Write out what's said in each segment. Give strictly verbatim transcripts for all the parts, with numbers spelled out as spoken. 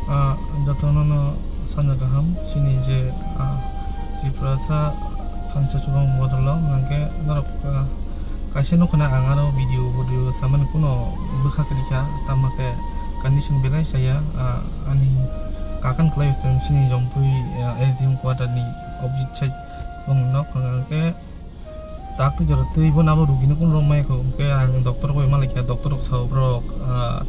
Ah, jotono no sanja kaham, chini je, ah, Tiprasa thansa chubang bodolo, hwnkhe norok, ah, kaisa nukho na ang aro video, video samani kuno bwkha kwrwi kha, tamo khe condition belai saya, ah, ani kakan khlai chwng chini Jompui, ah, S D M quarter ni opposite side bongni nok, hwnkhe tak twi jora twi bo nabo rugino kun rok maya kho, hwnkhe ang doctor bai malai kha, doctor rok sao borok, ah,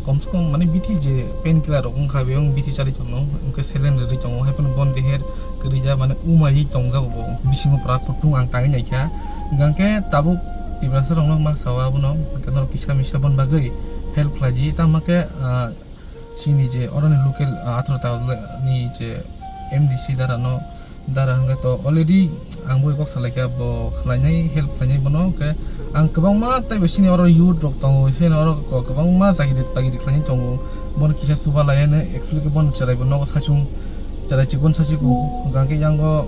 kom se kom mane bithi je pain killer rok wngkha, bebak bithi charwi tongo, hwnkhe saline rwrwi tongo, haiphano bon deher kwrwi ja mane umaiwi tongjago bo, bisingo pura kutung ang tangwi naikha, hwnkhe tabuk Tiprasa rokno ma sao abono, hwnkhe norok kisa misa bon bagwi help khlai di, tamo khe, ah, chini je oroni local, ah, atharo ta ni je M D C dara no, dara hwnkhe to already ang bui kok salaikha, bo khlainai, help khlainai bono, hwnkhe ang kwbangma tei bo chini oro youth rok tongo, chini oro ko-, kwbangma chakri bagri khlainai tongo, bono kisa chuba laiya no, actually khe bono cherai bo nogo sachung, cherai chikon sachikon, hwnkhe yango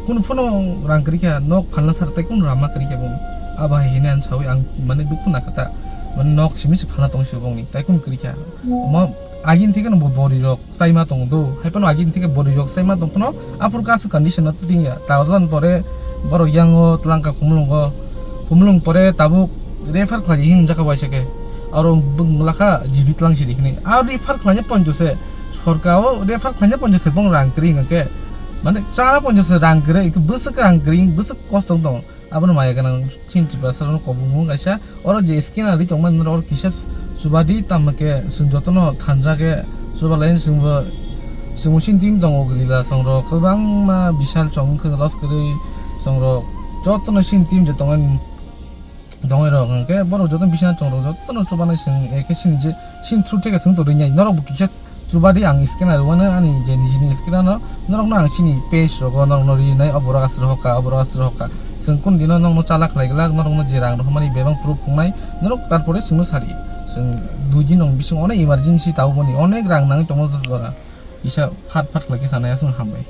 kunu phano rang kwrwi kha, nok phalna sar tei kunu rama kwrwi kha bo, abo hai hinwi ang saui ang mane dukhu nakha ta, mane nok simi se phalna tong se bongni, tei kunu kwrwi kha. Omo agini theke no bo bori rok chaima tongo do, hai phano agini theke bori rok chaima tong phano aphuru kasu condition no twi ya, ta jan pore borok yango twlangkha khumulungo, khumulung pore tabuk refer khlai hin jaka bai seke, aro bwng lakha G B twlang siri hini, a refer khlaina ponjo se, sorkar o refer khlaina ponjo se bong rang kwrwi hingke, mane chana ponjo se rang kwrwi, bwswk rang kwrwi, bwswk kosto tong. Abono maya ganang chini Tiprasa rokno kobong kaisa, oro je scanner ri tongmani norok oro kisa chubadi, tamo khe chwng jotono thanja khe chubalai chwngbo, chwngbo chini team tongo, Lila songrok kwbangma bisal chong wngkha loss kwrwi, songrok jotono chini team je tongmani dongwi rok hwnkhe borok jotono bisina chongrok jotono chubanai chwng ekhe chini je chini through theke chwng tongwi nai norok bo kisa chubadi ang scanner rwmano ani je nijini scanner no norokno ang chini page rogo norokno rinai, oborok aswk hoka, oborok aswk hoka. Chwng kun dino norokno chala khlai glak, norokno je rang rohormani bebak proof phungnai, norok tarpore chwngno sari. Chwng dui din rok bising onek emergency tabukmani, onek rang nangwi tongo jora. Kisa phat phat khlai khe sanai aswk hambai.